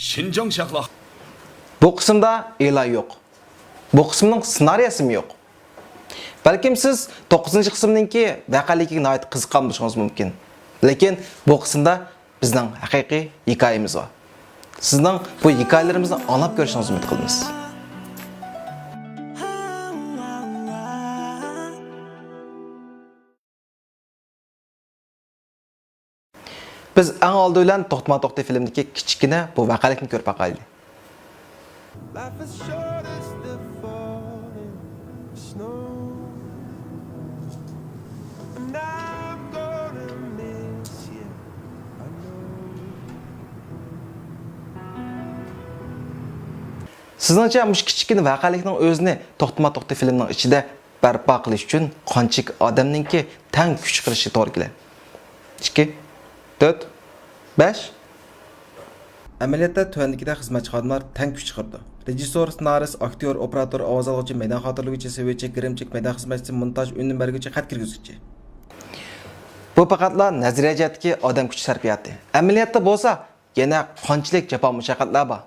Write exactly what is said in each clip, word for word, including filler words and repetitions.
شىنجاڭ شاخلىق. بۇ قىسىمدا ئېلان يوق. بۇ قىسىمنىڭ سېنارىيەسىمۇ يوق. بەلكىم سىز توققۇزىنچى قىسىمنىڭكى ۋەقەلىكىگە ناھايىتى قىزىققان بولۇشىڭىز مۇمكىن. لېكىن بۇ قىسىمدا بىزنىڭ ھەقىقىي ھېكايىمىز بار. سىزنىڭ بۇ ھېكايىلىرىمىزنى ئاڭلاپ كۆرۈشىڭىزنى ئۈمىد قىلىمىز. بىز ئەڭ ئالدى بىلەن توختىما توختى فىلىمدىكى كىچىككىنە بۇ ۋەقەلىكنى كۆرۈپ باقايلى. Life is short, it's the falling snow. And I'm gonna miss you, I know. سىزنىڭچە مۇشۇ كىچىككىنە ۋەقەلىكنىڭ ئۆزىنى توختىما توختى فىلىمنىڭ ئىچىدە بەرپا قىلىش ئۈچۈن قانچىلىك ئادەمنىڭكى تەڭ كۈچ چىقىرىشىغا توغرا كېلە؟ ئىككى، تۆت، بەش. ئەمەلىيەتتە تۆۋەندىكىدەك خىزمەتچى خادىملار تەڭ كۈچ چىقىرىدۇ. رېژىسسور، سېنارىست، ئاكتيور، ئوپېراتور، ئاۋاز ئالغۇچى، مەيدان خاتىرىلىگۈچى، سېۋىۋېتىش، گىرىمچىلىك، مەيدان خىزمەتچىسى، مونتاژ، ئۈنۈم بەرگۈچى، خەت كىرگۈزگۈچى. بۇ پەقەتلا نەزەرىيە جەھەتتىكى ئادەم كۈچى سەرپىياتى. ئەمەلىيەتتە بولسا، يەنە قانچىلىك جاپا مۇشەققەتلەر بار.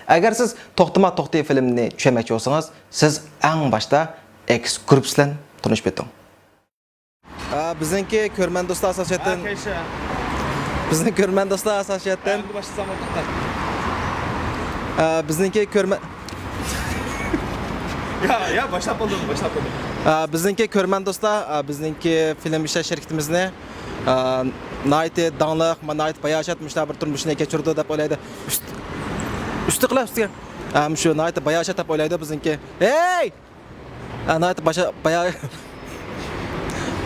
ئەگەر سىز توختىما توختى فىلىمىنى چۈشەنمەكچى بولسىڭىز، سىز ئەڭ باشتا ئېكس گۇرۇپپىسى بىلەن تونۇشۇپ ئۆتۈڭ. ئا، بىزنىڭكى كۆرمەن دوستلار ئاساسىيەتتىن. ھە، كەيشە. بىزنىڭ كۆرمەن دوستلار ئاساسىيەتتىن. ئەمدى باشلىسام بولدى. ئا، بىزنىڭكى كۆرمەن يا، يا، باشلاپ بولدۇم، باشلاپ بولدۇم. ئا، بىزنىڭكى كۆرمەن دوستلار، ئا، بىزنىڭكى فىلىم ئىشلەش شىركىتىمىزنى، ئا، ناھايىتى داڭلىق، ما-، ناھايىتى باياشات مۇشۇنداق بىر تۇرمۇشنى كەچۈرىدۇ دەپ ئويلايدۇ. ئۈست-، ئۈستى قىلا، ئۈستىگە. ئا، مۇشۇ ناھايىتى باياشات دەپ ئويلايدۇ بىزنىڭكى. ھەي! ئا، ناھايىتى باشا-، بايا-،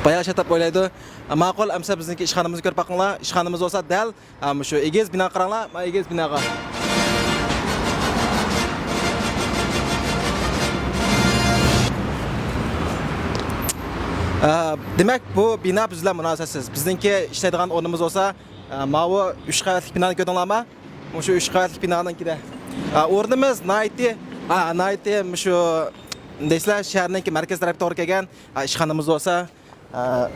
باياشات دەپ ئويلايدۇ. ئا، ماقۇل، ئەمسە بىزنىڭكى ئىشخانىمىزنى كۆرۈپ باقىڭلار. ئىشخانىمىز بولسا دەل، ئا، مۇشۇ ئېگىز بىناغا قاراڭلار، ما ئېگىز بىناغا. ئا، دېمەك، بۇ بىنا بىز بىلەن مۇناسىۋەتسىز. بىزنىڭكى ئىشلەيدىغان ئورنىمىز بولسا، ئا، ماۋۇ ئۈچ قەۋەتلىك بىنانى كۆردۈڭلارمۇ؟ مۇشۇ ئۈچ قەۋەتلىك بىنانىڭكىدە. ئا، ئورنىمىز ناھايىتى، ئا، ناھايىتى مۇشۇ دەيسىلەر، شەھەرنىڭكى مەركەز تەرەپكە توغرا كەلگەن. ئا، ئىشخانىمىز بولسا، ئا،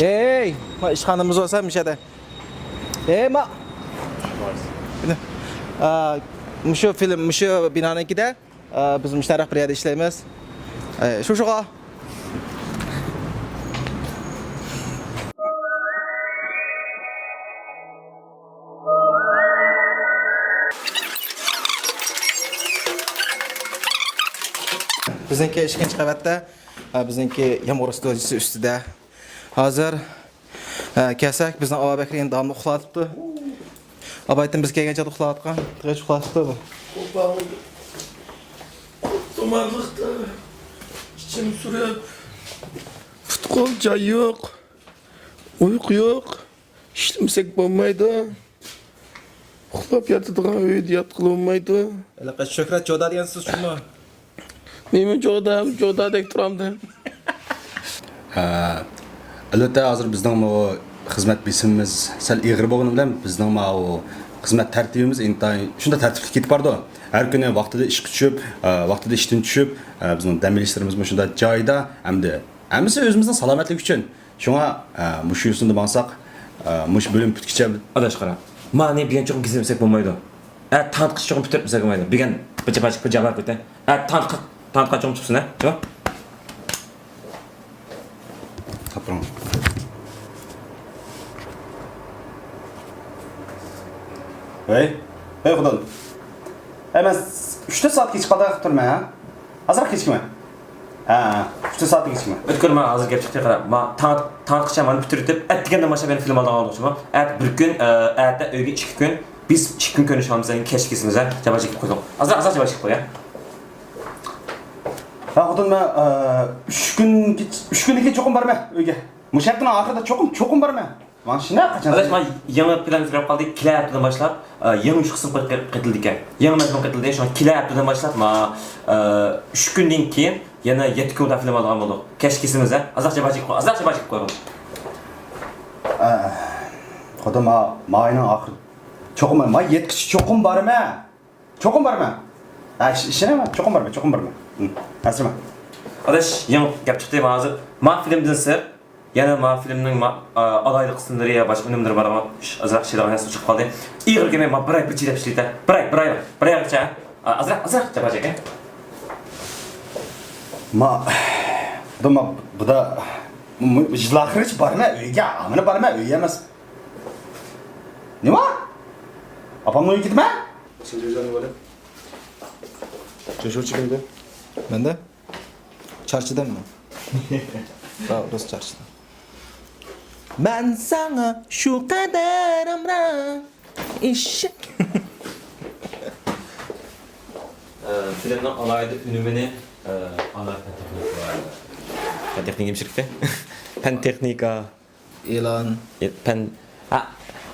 ھەي، ما ئىشخانىمىز بولسا مۇشۇ يەردە. ھەي، ما. ئا، مۇشۇ فىلىم، مۇشۇ بىنانىڭكىدە. ئە، بىز مۇشۇنداق بىر يەردە ئىشلەيمىز. ئە، شۇ، شۇغا. بىزنىڭكى ئىككىنچى قەۋەتتە، ئە، بىزنىڭكى يامغۇر ستۇدىيىسى ئۈستىدە. ھازىر ھە، كەلسەك، بىزنىڭ ئاباي بەكرى يەنە داۋاملىق ئۇخلاۋاتىپتۇ. ئاباي ئېتىم بىز كەلگەن چاغدا ئۇخلاۋاتقان. تېخىچە ئۇخلاۋاتىپتۇ بۇ. قوپال. قوپتۇمارلىقتا ئىچىم سۈرۈپ، پۇت-قول جاي يوق، ئۇيقۇ يوق، ئىشلىمىسەك بولمايدۇ. ئۇخلاپ ياتىدىغان ئۆيدە ياتقىلى بولمايدۇ. ھېلىقى شۆھرەت جودا دېگەن سىز شۇمۇ؟ مېنىڭ جودا، جودادەك تۇرامدۇ؟ ھە، ئەلۋەتتە، ھازىر بىزنىڭمۇ خىزمەت بېسىمىمىز سەل ئېغىر بولغىنى بىلەن، بىزنىڭ ماۋۇ خىزمەت تەرتىپىمىز ئىنتايىن شۇنداق تەرتىپلىك كېتىپ بارىدۇ. ھەر كۈنى ۋاقتىدا ئىشقا چۈشۈپ، ئە، ۋاقتىدا ئىشتىن چۈشۈپ، ئە، بىزنىڭ دەم ئېلىشلىرىمىزمۇ شۇنداق جايىدا، ھەمدە ھەممىسى ئۆزىمىزنىڭ سالامەتلىكى ئۈچۈن. شۇڭا، ئە، مۇشۇ يۈزىسىندە ماڭساق، ئە، مۇشۇ بۆلۈم پۈتكىچە. ئاداش، قارا. مانى بۈگۈن چوقۇم كېسىلمىسەك بولمايدۇ. ئە، تانتقىچە چوقۇم پۈتتۈرۈپ مىسەك بولمايدۇ. بۈگۈن بىر جاپا چېكىپ، بىر جاپا كۆتە. ئە، تانتقا، تانتقا چوقۇم چىقسۇن، ھە؟ چوق. تاپىرىڭ. ھەي، ھەي، خۇدان. ھەي، مەن ئۈچ تۆت سائەت كېچىكىپ قالدىغان قىلىپ تۇرىمەن، ھە؟ ئازراق كېچىكىمەن. ھە، ئۈچ تۆت سائەتتىن كېچىكمە. ئۆتكۈر، مانا ھازىر گەپ چىقتى، قارا. ما تاڭ، تاڭ قاچان مانا پۈتتۈرۈپ، ئەتىگەندىن باشلاپ مېنى فىلىم ئالىدىغان بولدۇڭ شۇمۇ. ئەتە بىر كۈن، ئە، ئەتە ئۆيگە ئىككى كۈن، بىز ئىككى كۈن كۆرۈنۈش ئالىمىز، كەچ كېسىمىز، ھە؟ جاپا چېكىپ قويدۇڭ. ئازراق، ئازراق جاپا چېكىپ قوي، ھە؟ ھە، خوتۇن، مەن، ئە، ئۈچ كۈن، ئۈچ كۈندىن كېيىن چوقۇم بارىمەن ئۆيگە. مۇشۇ ھەپتىنىڭ ئاخىرىدا چوقۇم، چوقۇم بارىمەن. مانا شۇنداق قاچان. ئاداش، مانا يېڭى پىلان كىرىپ قالدى. كېلەر ھەپتىدىن باشلاپ، ئە، يېڭى ئۈچ قىسىم قېتىلدىكەن. يېڭى مەزمۇن قېتىلدى. شۇڭا كېلەر ھەپتىدىن باشلاپ، ما، ئە، ئۈچ كۈندىن كېيىن يەنە يەتتە كۈن فىلىم ئالىدىغان بولدۇق. كەچ كېسىمىز، ھە؟ ئازراق جاپا چېكىپ قوي، ئازراق جاپا چېكىپ قوي. ئە، خوتۇن، ما، ماينىڭ ئاخىرى. چوقۇم، ما، يەتكۈچە چوقۇم بارىمەن. چوقۇم بارىمەن. ھە، ئىش-، ئىشىنىمەن، چوقۇم بارىمەن، چوقۇم بارىمەن. ھە، ئەنسىرىمە. ئاداش، يېڭى گەپ چىقتى، ما ھازىر. ما فىلىمدىن سىر. يەنە ما فىلىمنىڭ ما، ئا، ئالاھىدە قىسىملىرى يا باشقا ئۈنۈملىرى بارغۇ؟ ئازراق ئىشلەيدىغان نەرسە چىقىپ قالدى. ئېغىر كەلمەي، ما بىر ئاي بىر چىدەپ ئىشلىتە. بىر ئاي، بىر ئاي، بىر ئاي ئايغىچە. ئا، ئازراق، ئازراق جاپا چېكە. ما، بۇدا، ما، بۇدا، يىل ئاخىرىغىچە بارىمەن ئۆيگە، ئامىنە بارىمەن ئۆيگە ئەمەس. نېمە؟ ئاپامنىڭ ئۆيىگە كېتىمەن؟ شىنجاڭ جانى بولۇپ. جوشۇ چىكىندى. مەندە؟ چارچىدىممۇ؟ ھە، روسچە چارچىدىم. مەن ساڭا شۇ قەدەر ئامراق، ئىششىك. ئە، فىلىمنىڭ ئالاھىدە ئۈنۈمىنى، ئە، ئانار پەن تېخنىكا، پەن تېخنىكا نېمە شىركىتى؟ پەن تېخنىكا. ئېلان. ئە، پەن، ھە،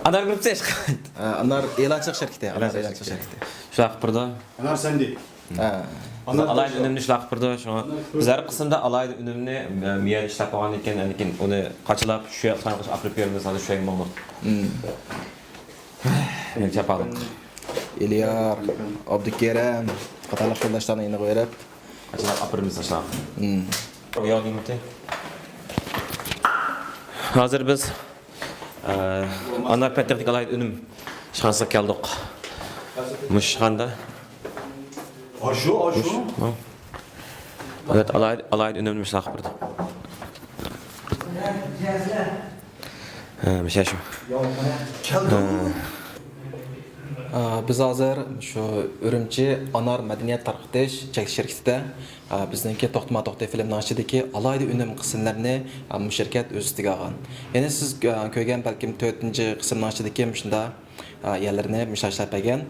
ئانار گۇرۇپپىسى ئىشقا. ھە، ئانار ئېلانچىلىق شىركىتى، ئانار ئېلانچىلىق شىركىتى. شۇنداق قىلىپ بۇردا. ئانار سەندى. ھە. بىز ئانار ئالاھىدە ئۈنۈمنى شۇنداق قىلىپ بۇردا، شۇڭا بىز ھەر قىسىمدا ئالاھىدە ئۈنۈمنى، ئە، مىيەدە ئىشلەپ بولغاندىن كېيىن، ئاندىن كېيىن ئۇنى قاچىلاپ، شۇ ياققا ئاپىرىپ بېرىمىز، ھازىر شۇ يەرگە ماڭدۇق. مم. جاپالىق. ئېلىيار، ئابدۇكېرىم قاتارلىق قېرىنداشلارنى يېنىغا بېرىپ. قاچىلاپ ئاپىرىمىز ئاشۇ. مم. ھازىر بىز، ئە، ئانار پەن تېخنىكا ئالاھىدە ئۈنۈم ئىشخانىسىغا كەلدۇق. مۇشۇ ئىشخانىدا. ئاشۇ، ئاشۇ. مۇش-، ھە. ئەلۋەتتە، ئالاھىدە، ئالاھىدە ئۈنۈمنى مۇشۇنداق قىلىپ بېرىدۇ. ھە، مۇشۇ شۇ. ھە. ئا، بىز ھازىر شۇ ئۈرۈمچى ئانار مەدەنىيەت تارقىتىش چەكلىك شىركىتىدە، ئا، بىزنىڭكى توختىما توختى فىلىمنىڭ ئىچىدىكى ئالاھىدە ئۈنۈم قىسىملىرىنى، ئا، بۇ شىركەت ئۆز ئۈستىگە ئالغان. يەنى سىز، ئا، كۆرگەن بەلكىم تۆتىنچى قىسىمنىڭ ئىچىدىكى مۇشۇنداق ئا، يەرلىرىنى مۇشۇنداق ئىشلەپ بەرگەن.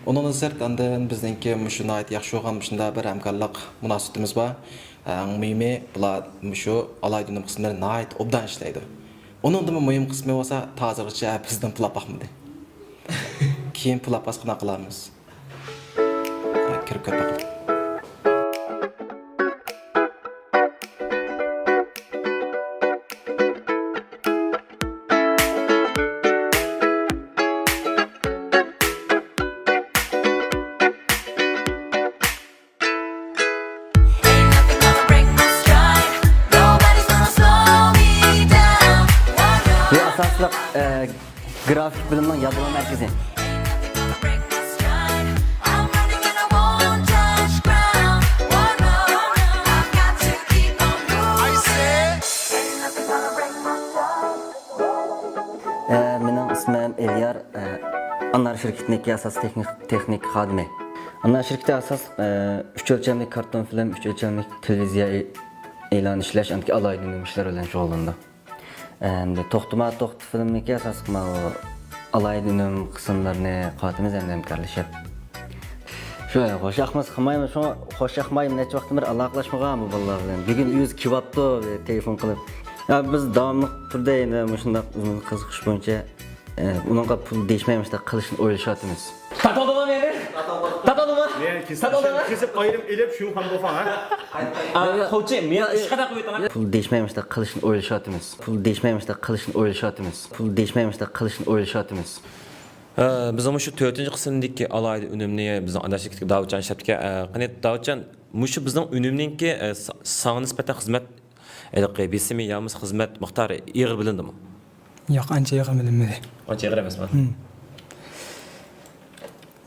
ئۇنىڭدىن سىرت، ئاندىن بىزنىڭكى مۇشۇ ناھايىتى ياخشى بولغان مۇشۇنداق بىر ھەمكارلىق مۇناسىۋىتىمىز بار. ئەڭ مۇھىمى، بۇلار مۇشۇ ئالاھىدە ئۈنۈم قىسىملىرىنى ناھايىتى ئوبدان ئىشلەيدۇ. ئۇنىڭدىنمۇ مۇھىم قىسمى بولسا، تا ھازىرغىچە بىزدىن پۇل ئاپ باقمىدى. كېيىن پۇل ئاپ باقسا قانداق قىلارمىز؟ ھە، كىرىپ كۆرۈپ باقايلى. بۇ ئاساسلىق، ئە، گرافىك بىلىمنىڭ يادرو مەركىزى. ئە، مېنىڭ ئىسمىم ئېليار، ئە، ئانار شىركىتىنىڭكى ئاساسىي تېخنىك، تېخنىك خادىمى. ئانار شىركىتى ئاساسلىق، ئە، ئۈچ ئۆلچەملىك كارتون فىلىم، ئۈچ ئۆلچەملىك تېلېۋىزىيە ئېلان ئىشلەش، ئاندىكى ئالاھىدە ئۈنۈم ئىشلىرى بىلەن شۇغۇللىنىدۇ. ئەمدى توختىما توختى فىلىمنىڭكى ئاساسلىق ماۋۇ ئالاھىدە ئۈنۈم قىسىملىرىنى قاتىمىز ئەمدى ھەمكارلىشىپ. شۇ، خوش ياقمىسا قىلمايمىز، شۇڭا خوش ياقمايمىز، نەچچە ۋاقىتتىن بېرى ئالاقىلاشمىغان بۇ بالىلار بىلەن. بۈگۈن ئۆزى كېلىۋاپتۇ، تېلېفون قىلىپ. يا، بىز داۋاملىق تۈردە يەنە مۇشۇنداق ئۆزىمىزنى قىزىقىش بويىچە، ئە، ئۇنىڭغا پۇل دېيىشمەي مۇشۇنداق قىلىشنى ئويلىشىۋاتىمىز. تاتالدىما مېنى؟ تاتالدىما؟ مېنى كېسىپ، تاتالدىما؟ كېسىپ ئايرىم ئېلىپ شۇ خام بولساڭ، ھە؟ ئا، خوچى، مېنى ئىشقا تاقىۋېتىڭ. پۇل دېيىشمەي مۇشۇنداق قىلىشنى ئويلىشىۋاتىمىز. پۇل دېيىشمەي مۇشۇنداق قىلىشنى ئويلىشىۋاتىمىز. پۇل دېيىشمەي مۇشۇنداق قىلىشنى ئويلىشىۋاتىمىز. ئە، بىزنىڭ مۇشۇ تۆتىنچى قىسىمدىكى ئالاھىدە ئۈنۈمنى بىزنىڭ ئانداش شىركىتىدىكى داۋۇتجان ئىشلەپتىكەن. ئە، قېنى، داۋۇتجان، مۇشۇ بىزنىڭ ئۈنۈمنىڭكى، ئە، سا-، ساڭا نىسبەتەن خىزمەت ھېلىقى بېسىمى يا بولمىسا خىزمەت مىقدارى ئېغىر بىلىندىمۇ؟ ياق، ئانچە ئېغىر بىلىنمىدى. ئانچە ئېغىر ئەمەسمۇ؟ ھىم.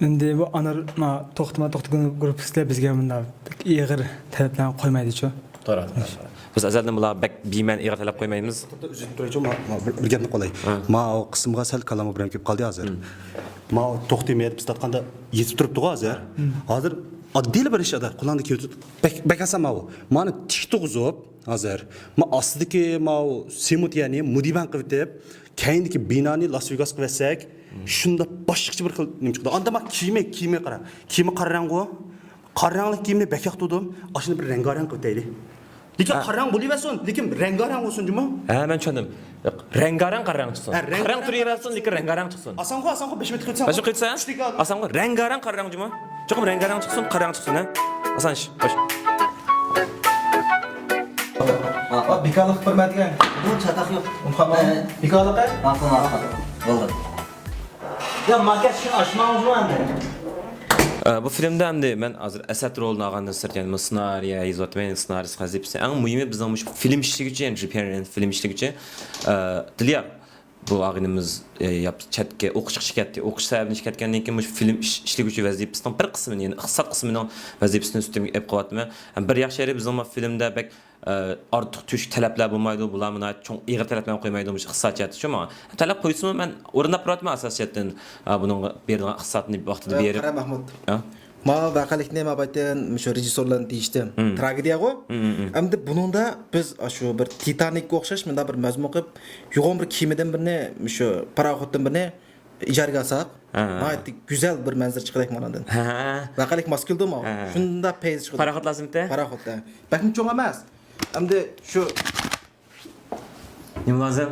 ئەمدى بۇ ئانار، ما، توختىما توختى گۇرۇپپىسىدا بىزگە مۇنداق بەك ئېغىر تەلەپلەرنى قويمايدىچۇ؟ توغرا، توغرا، توغرا. بىز ئەزەلدىن بۇلارغا بەك بىمەنە ئېغىر تەلەپ قويمايمىز. ئۈزۈپ تۇرايچۇ، ما، ما، بىر، بىر گەپنى قىلاي. ھە. ما، ئۇ قىسىمغا سەل كاللامغا بىر نېمە كېلىپ قالدى ھازىر. ھىم. ما، توختى مەيدە بىز تارتقاندا يېتىپ تۇرۇپتىغۇ ھازىر. ھىم. ھازىر ئاددىيلا بىر ئىش ئادا، قولۇڭدا كېلىۋېتىپ، بەك، بەك ئاسان ماۋۇ. مانا تىك تۇرغۇزۇپ، ھازىر. ما ئاستىدىكى ماۋۇ سېمونت يەرنى مۇدىبان قىلىۋېتىپ، كەينىدىكى بىنانى لاس ۋېگاسقا بەرسەك، شۇنداق باشقىچە بىر خىل نېمە چىقىدۇ. ئاندا ما كىيىمى، كىيىمى قارا. كىيىمى قارا رەڭگۇ. قارا رەڭلىك كىيىمنى بەك ياقتۇردۇم. ئاشۇنى بىر رەڭگارەڭ قىلىپ دەيلى. لېكىن ھە. قارا رەڭ بولۇۋەرسۇن، لېكىن رەڭگارەڭ بولسۇن جۇمۇ. ھە، مەن چۈشەندىم. رەڭگارەڭ قارا رەڭ چىقسۇن. ھە، رەڭگارەڭ. قارا رەڭ تۇرۇۋەرسۇن، لېكىن رەڭگارەڭ چىقسۇن. ئاسانغۇ، ئاسانغۇ، بەش مىنۇت كۈتسەڭ. بەش مىنۇت كۈتسە؟ ئۈچتىكى ئالدى. ئاسانغۇ، رەڭگارەڭ قارا رەڭ جۇمۇ. چوقۇم رەڭگارەڭ چىقسۇن، قارا رەڭ چىقسۇن، ھە. ئاسان ئىش. خوش. بىكارلىق بىر مەدىگە. بۇ چاتاق يوق. بىكارلىق، ھە؟ ماقۇل، ماقۇل. بولدى. يا، ماكەت شۇنى ئاچماڭىزمۇ ئەمدى؟ ئە، بۇ فىلىمدا ئەمدى مەن ھازىر ئەسەت رولىنى ئالغاندىن سىرت، يەنى مۇشۇ سېنارىيە يېزىۋاتىمەن، سېنارىست ۋەزىپىسى. ئەڭ مۇھىمى بىزنىڭ مۇشۇ فىلىم ئىشلىگۈچى، يەنى رېپېرېنس فىلىم ئىشلىگۈچى، ئە، دىليار. بۇ ئاغىنىمىز، ئە، ياپ-، چەتكە ئوقۇش چىقىشقا كەتتى. ئوقۇش سەۋەبىدىن چىقىپ كەتكەندىن كېيىن مۇشۇ فىلىم ئىش-، ئىشلىگۈچى ۋەزىپىسىنىڭ بىر قىسمىنى، يەنى ئىقتىساد قىسمىنىڭ ۋەزىپىسىنى ئۈستۈمگە ئېلىپ قويۇۋاتىمەن. ھەم بىر ياخشى يېرى بىزنىڭ بۇ فىلىمدە بەك ئارتۇق تۆشۈك تەلەپلەر بولمايدۇ، بۇلارمۇ ناھايىتى چوڭ ئېغىر تەلەپلەرنى قويمايدۇ مۇشۇ ئىقتىساد جەھەتتىچۇ ماڭا. تەلەپ قويسىمۇ مەن ئورۇنداپ بېرىۋاتىمەن ئاساسىي جەھەتتىن، ئا، بۇنىڭغا بېرىدىغان ئىقتىسادنى ۋاقتىدا بېرىپ. قارا مەھمۇد. ھە؟ ما ۋەقەلىكنى ما بايتىن مۇشۇ رېژىسسورلارنى دېيىشتىم. مم. تراگېدىيەغۇ. مم، مم، مم. ئەمدى بۇنىڭدا بىز شۇ بىر تىتانىككە ئوخشاش مۇنداق بىر مەزمۇن قىلىپ، يوغان بىر كېمىدىن بىرنى، مۇشۇ پاراخوتتىن بىرنى ئىجارىگە ئالساق، ھە. ناھايىتى گۈزەل بىر مەنزىرە چىقىدۇ ماندىن. ھە. ۋەقەلىك ماس كېلىدۇ ماڭا. ھە. شۇنداق پەيز چىقىدۇ. پاراخوت لازىمتى؟ پاراخوت، ھە. بەكمۇ چوڭ ئەمەس. ئەمدى شۇ نېمە لازىم؟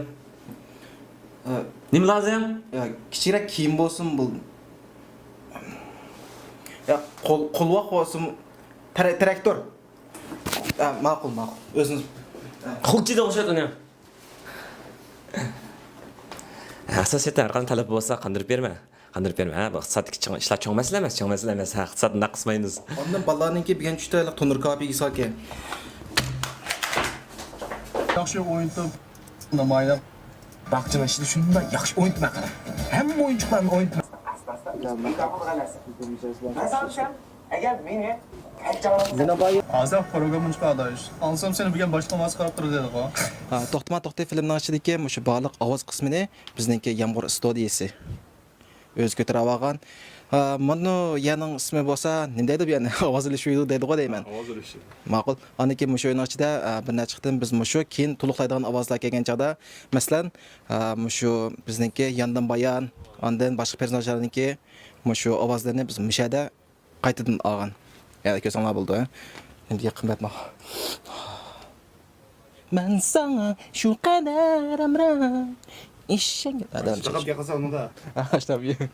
ئە، نېمە لازىم؟ يا، كىچىكرەك كىيىم بولسۇن بۇ. يا، قول، قولۋاق بولسۇن. ترا-، تراكتور. ئە، ماقۇل، ماقۇل. ئۆزىڭىز. ئە. خۇلچىدا ئوخشايدۇ ئۇنى. ئاساسىيەتتە ھەر قانداق تەلەپ بولسا قاندۇرۇپ بېرىمەن. قاندۇرۇپ بېرىمەن. ھە، بۇ ئىقتىسادتىكى چوڭ ئىشلار چوڭ مەسىلە ئەمەس، چوڭ مەسىلە ئەمەس. ھە، ئىقتىسادنى نەق قىسمايمىز. ئاندىن بالىلارنىڭكى بۈگۈن چۈشتە تونۇر كاۋاپ يېگۈسى ئىكەن. ياخشى ئوينىتىپ، نامايان. باغچىنىڭ ئىچىدە شۇنداق ياخشى ئوينىتىمەن قارا. ھەممە ئويۇنچۇقلارنى ئوينىتىمەن. ئەگەر مېنى ھازىر پروگراممىنى چىقار ئاداش. ئاڭلىسام سېنى بۈگۈن باشقا ماس قاراپ تۇرىدۇ دېدىغۇ. ھە، توختىما توختى فىلىمنىڭ ئىچىدىكى مۇشۇ بارلىق ئاۋاز قىسمىنى بىزنىڭكى يامغۇر ئىستۇدىيىسى ئۆزى كۆتۈرۈۋالغان. ھە، مانا يەرنىڭ ئىسمى بولسا نېمە دەيدۇ بۇ يەرنى؟ ئاۋاز ئېلىش ئۆيى دەيدىغۇ دەيمەن. ئاۋاز ئېلىش ئۆيى. ماقۇل. ئاندىن كېيىن مۇشۇ ئۆينىڭ ئىچىدە، ھە، بىر نەچچە قېتىم بىز مۇشۇ كېيىن تولۇقلايدىغان ئاۋازلار كەلگەن چاغدا، مەسىلەن، ھە، مۇشۇ بىزنىڭكى ياندىن بايان، ئاندىن باشقا پېرسوناژلارنىڭكى مۇشۇ ئاۋازلىرىنى بىز مۇشۇ يەردە قايتىدىن ئالغان. يەنە كۆرسەڭلار بولىدۇ، ھە؟ ئەمدى قىممەت ماڭا. مەن ساڭا شۇ قەدەر ئامراق، ئىشەنگىن. ئاشتاق ئەپ گەپ قىلسا ئۇنىڭدا. ئاشتاق ئەپ.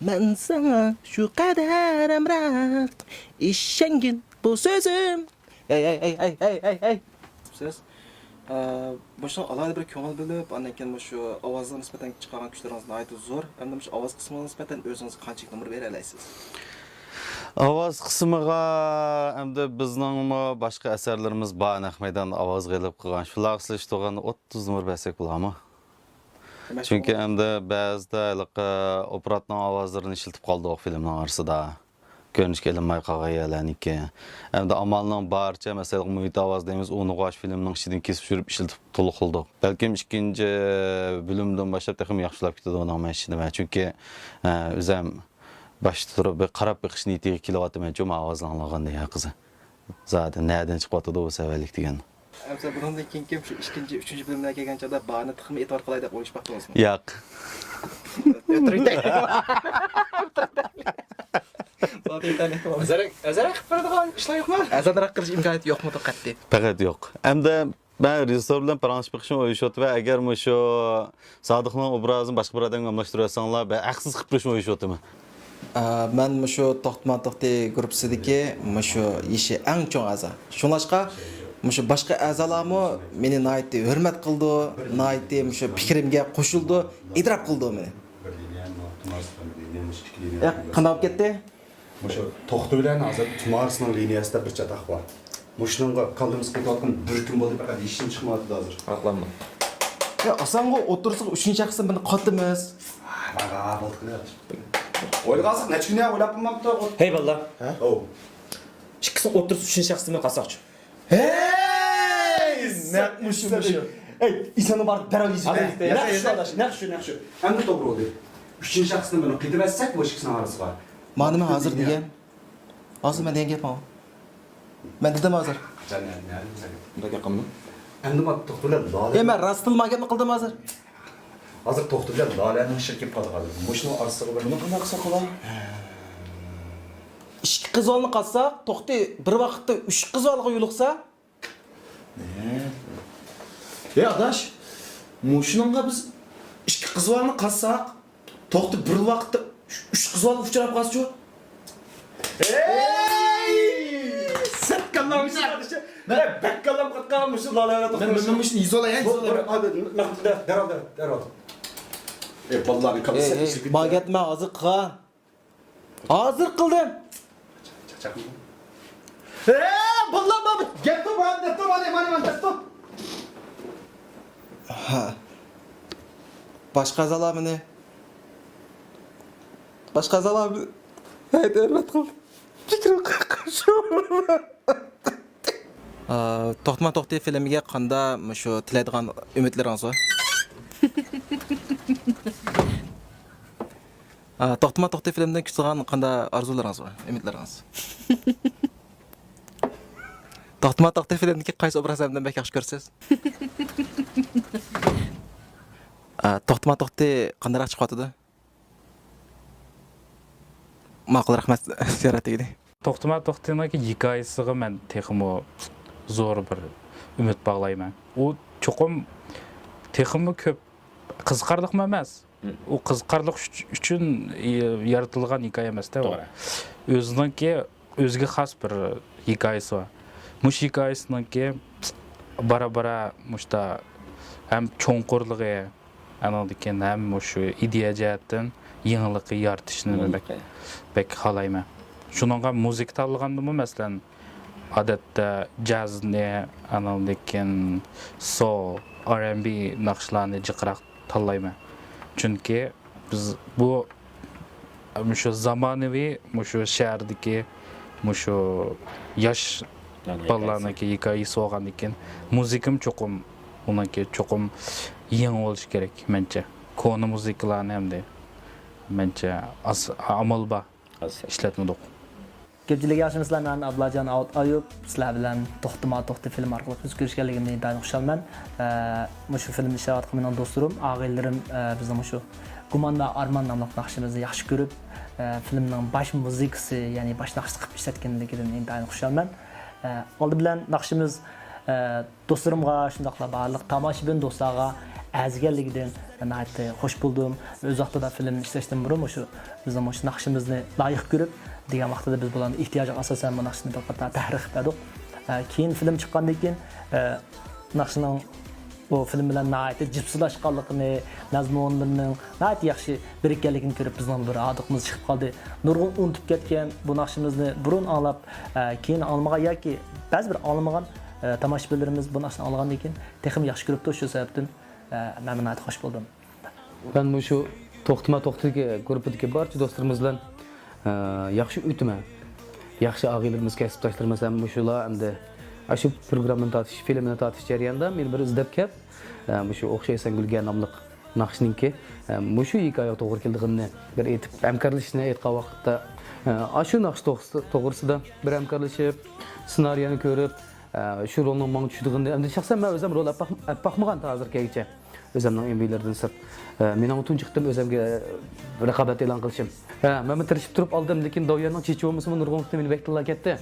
مەن ساڭا شۇ قەدەر ئامراق، ئىشەنگىن بۇ سۆزۈم. ھەي، ھەي، ھەي، ھەي، ھەي، ھەي، ھەي. سىز، ئە، مۇشۇنىڭغا ئالاھىدە بىر كۆڭۈل بۆلۈپ، ئاندىن كېيىن مۇشۇ ئاۋازغا نىسبەتەن چىقارغان كۈچلىرىڭىز ناھايىتى زور. ئەمدى مۇشۇ ئاۋاز قىسمىغا نىسبەتەن ئۆزىڭىزگە قانچىلىك نومۇر بېرەلەيسىز؟ ئاۋاز قىسمىغا ئەمدى بىزنىڭمۇ باشقا ئەسەرلىرىمىز بار، نەق مەيداندا ئاۋازغا ئېلىپ قىلغان. شۇلارغا سېلىشتۇرغاندا ئوتتۇز نومۇر بەرسەك بولارمۇ؟ دېمەك، چۈنكى ئەمدى بەزىدە ھېلىقى ئوپېراتنىڭ ئاۋازلىرىنى ئىشلىتىپ قالدۇق فىلىمنىڭ ئارىسىدا. كۆرۈنۈشكە ئېلىنماي قالغان يەرلەرنىڭكى. ئەمدى ئامالنىڭ بارىچە، مەسىلەن، مۇھىت ئاۋاز دەيمىز، ئۇنىغۇ ئاشۇ فىلىمنىڭ ئىچىدىن كېسىپ چۈشۈرۈپ ئىشلىتىپ تولۇقلىدۇق. بەلكىم ئىككىنچى بۆلۈمدىن باشلاپ تېخىمۇ ياخشىلاپ كېتىدۇ ئۇنىڭ مەن ئىشىنىمەن. چۈنكى، ئە، ئۆزەم باشتا تۇرۇپ بىر قاراپ بېقىش نىيىتىگە كېلىۋاتىمەنچۇ، مانا ئاۋازنى ئاڭلىغاندىن كېيىن قىزى. زادى نەدىن چىقىۋاتىدۇ بۇ سەۋەنلىك دېگەن. ئەمسە بۇنىڭدىن كېيىنكى شۇ ئىككىنچى، ئۈچىنچى بۆلۈملەرگە كەلگەن چاغدا بارىنى تېخىمۇ ئېتىبار قىلاي دەپ ئويلىشىپ باقتىڭىزمۇ؟ ياق. ئۆزەرەك، ئۆزەرەك قىلىپ بېرىدىغان ئىشلار يوقمۇ؟ ئەزانراق قىلىش ئىمكانىيىتى يوقمۇ قەتئىي؟ پەقەت يوق. ئەمدى مەن رېژىسسور بىلەن پاراڭلىشىپ بېقىشنى ئويلىشىۋاتىمەن. ئەگەر مۇشۇ سادىقنىڭ ئوبرازىنى باشقا بىر ئادەمگە ئالماشتۇرۇۋەتسەڭلار، بەك ھەقسىز قىلىپ بېرىشنى ئويلىشىۋاتىمەن. ئە، مەن مۇشۇ توختىما توختى گۇرۇپپىسىدىكى مۇشۇ يېشى ئەڭ چوڭ ئەزا. شۇڭلاشقا مۇشۇ باشقا ئەزالارمۇ مېنى ناھايىتى ھۆرمەت قىلىدۇ، ناھايىتى مۇشۇ پىكرىمگە قوشۇلىدۇ، ئېتىراپ قىلىدۇ مېنى. ياق، قانداق بولۇپ كەتتى؟ مۇشۇ توختى بىلەن ھازىر تۇمارىسنىڭ لىنىيەسىدە بىر چاتاق بار. مۇشۇنىڭغا كاللىمىز قېتىۋاتقان بىر كۈن بولدى، پەقەت ھېچنېمە چىقمايۋاتىدۇ ھازىر. ئاقلانما. يا، ئاسانغۇ ئولتۇرسىغۇ ئۈچىنچى شەخستىن بىرنى قاتىمىز. ھا، ھا، بولدى، قىلىۋەر. ئويلىغانسىز، نەچچە كۈن يا ئويلاپ بولماپتۇ. ھەي، بالىلار. ھە؟ ئو. ئىككىسىنى ئولتۇرسا ئۈچىنچى شەخستىن بىرنى قاتساقچۇ. ھەي! نەق مۇشۇ، مۇشۇ. ئەي، ئىسەننى بار دەرھال يېزىپ بەر. نەق شۇ، ئاداش، نەق شۇ، نەق شۇ. ئەمدى توغرا بولدى. ئۈچىنچى شەخسنى بىرنى قېتىۋەتسەك، بۇ ئىككىسىنىڭ ئارىسىغا. مانا مەن ھازىر دېگەن. ھازىر مەن دېگەن گەپ ماۋۇ. مەن دېدىم ھازىر. قاچان، نە-، نەدە دېسەك. بۇنداق گەپ قىلمىدىم. ئەمدى ما توختى بىلەن لالە. ئەي، مەن راستتىنلا گەپنى قىلدىم ھازىر. ھازىر توختى بىلەن لالەنىڭ ئىشى كېلىپ قالدى ھازىر. مۇشۇنىڭ ئارىسىغا بىر نېمە قىلماقچى قىلغان؟ ئىككى قىز بالىنى قاتساق، توختى بىر ۋاقىتتا ئۈچ قىز بالىغا يولۇقسا، ھە. ئەي ئاداش، مۇشۇنىڭغا بىز ئىككى قىز بالىنى قاتساق، توختى بىر ۋاقىتتا ئۈچ، ئۈچ قىز بالىغا ئۇچراپ قالسىچۇ؟ ھەي! سەت كاللام ئۇچرىدى. مەن بەك كاللام قاتقان مۇشۇ لالە. مەن، مەن، مەن مۇشۇنى يېزىۋالاي، يېزىۋالاي. دەرھال، دەرھال، دەرھال. ئەي، بالىلارنى كاللىسى. ئەي، ئەي، ما گەپنى ھازىر قىلغان. ھازىر قىلدىم. ئە، باللا، ما، دەپتۇ، ما، دەپتۇ، ما، ما، ما، دەپتۇ. ھە. باشقا ئەزالار مېنى، باشقا ئەزالار مېنى ھەيدە ھۆرمەت قىلدى. پىكرىم قارشى. ئا، توختىما توختى فىلىمىگە قاندا مۇشۇ تىلەيدىغان ئۈمىدلىرىڭىز بار؟ ئا، توختىما توختى فىلىمدىن كۈتىدىغان قاندا ئارزۇلىرىڭىز بار، ئۈمىدلىرىڭىز؟ توختىما توختى فىلىمدىكى قايسى ئوبرازلارنى بەك ياخشى كۆرىسىز؟ ئا، توختىما توختى قانداقراق چىقىۋاتىدۇ؟ ماقۇل، رەھمەت، زىيارەت دېگىنى. توختىما توختىنىڭكى ھېكايىسىغا مەن تېخىمۇ زور بىر ئۈمىد باغلايمەن. ئۇ چوقۇم تېخىمۇ كۆپ قىزىقارلىقمۇ ئەمەس. ئۇ قىزىقارلىق ئۈچ-، ئۈچۈن يارىتىلغان ھېكايە ئەمەس-دە ئۇ. توغرا. ئۆزىنىڭكى، ئۆزىگە خاس بىر ھېكايىسى بار. مۇشۇ ھېكايىسىنىڭكى بارا-بارا مۇشتا ھەم چوڭقۇرلۇقى، ئانىڭدىن كېيىن ھەم مۇشۇ ئىدىيە جەھەتتىن يېڭىلىقى يارىتىشنى بەك، بەك خالايمەن. شۇنىڭغا مۇزىكا تاللىغاندىمۇ، مەسىلەن، ئادەتتە جازنى، ئانىڭدىن كېيىن سول، ئار ئەند بى ناخشىلارنى جىقراق تاللايمەن. چۈنكى بىز بۇ مۇشۇ زامانىۋى، مۇشۇ شەھەردىكى، مۇشۇ ياش بالىلارنىڭكى ھېكايىسى بولغاندىن كېيىن، مۇزىكىمۇ چوقۇم، ئۇنىڭكى چوقۇم يېڭى بولۇشى كېرەك، مەنچە. كونا مۇزىكىلارنى ئەمدى، مەنچە، ئاز، ئامال بار ئىشلەتمىدۇق. كۆپچىلىك ياخشىمۇسىلەر؟ مەن ئابلاجان ئاۋۇت ئايۇپ. سىلەر بىلەن توختىما توختى فىلىم ئارقىلىق يۈز كۆرۈشكەنلىكىمدىن ئىنتايىن خۇشالمەن. ئە، مۇشۇ فىلىمدا ئىشلەۋاتقان مېنىڭ دوستلىرىم، ئاغىنىلىرىم، ئە، بىزنىڭ مۇشۇ گۇمان ۋە ئارمان ناملىق ناخشىمىزنى ياخشى كۆرۈپ، ئە، فىلىمنىڭ باش مۇزىكىسى، يەنى باش ناخشىسى قىلىپ ئىشلەتكەنلىكىدىن ئىنتايىن خۇشالمەن. ئە، ئالدى بىلەن ناخشىمىز، ئە، دوستلىرىمغا، شۇنداقلا بارلىق تاماشىبىن دوستلارغا ئەرزىگەنلىكىدىن ناھايىتى خۇش بولدۇم. ئۆز ۋاقتىدا فىلىمنى ئىشلەشتىن بۇرۇن مۇشۇ بىزنىڭ مۇشۇ ناخشىمىزنى لايىق كۆرۈپ، دېگەن ۋاقتىدا بىز بۇلارنىڭ ئېھتىياجىغا ئاساسەن بۇ ناخشىنى بىر قاتار تەھرىر قىلىپ بەردۇق. ئە، كېيىن فىلىم چىققاندىن كېيىن، ئە، ناخشىنىڭ بۇ فىلىم بىلەن ناھايىتى جىپسىلاشقانلىقىنى، مەزمۇنلىرىنىڭ ناھايىتى ياخشى بىرىككەنلىكىنى كۆرۈپ، بىزنىڭ بىر ھاردۇقىمىز چىقىپ قالدى. نۇرغۇن ئۇنتۇپ كەتكەن بۇ ناخشىمىزنى بۇرۇن ئاڭلاپ، ئە، كېيىن ئاڭلىمىغان ياكى بەزى بىر ئاڭلىمىغان، ئە، تاماشىبىنلىرىمىز بۇ ناخشىنى ئاڭلىغاندىن كېيىن تېخىمۇ ياخشى كۆرۈپتۇ. شۇ سەۋەبتىن، ئە، مەن ناھايىتى خۇش بولدۇم. مەن مۇشۇ توختىما توختىدىكى گۇرۇپپىدىكى بارچە دوستلىرىمىز بىلەن، ئە، ياخشى ئۆتىمەن. ياخشى ئاغىنىلىرىمىز، كەسىپداشلىرىمىز ھەم مۇشۇلار ئەمدى ئاشۇ پروگراممىنى تارتىش، فىلىمنى تارتىش جەريانىدا مېنى بىر ئىزدەپ كەپ، ئە، مۇشۇ ئوخشايسەن گۈلگە ناملىق ناخشىنىڭكى، ئە، مۇشۇ ھېكايىگە توغرا كېلىدىغىنىنى بىر ئېيتىپ، ھەمكارلىشىشنى ئېيتقان ۋاقىتتا، ئە، ئاشۇ ناخشا توغرىسى-، توغرىسىدا بىر ھەمكارلىشىپ، سېنارىيەنى كۆرۈپ، ئە، شۇ رولنىڭ ماڭا چۈشىدىغىنىنى، ئەمدى شەخسەن مەن ئۆزۈم رول ئېلىپ باق-، ئېلىپ باقمىغان تا ھازىرغىچە. ئۆزۈمنىڭ ئېمۋىلىرىدىن سىرت. ئە، مېنىڭ تۇنجى قېتىم ئۆزۈمگە رىقابەت ئېلان قىلىشىم. ھە، مەنمۇ تىرىشىپ تۇرۇپ ئالدىم، لېكىن داۋيەننىڭ چېچى بولمىسىمۇ نۇرغۇن قېتىم مېنى بەك تىللاپ كەتتى.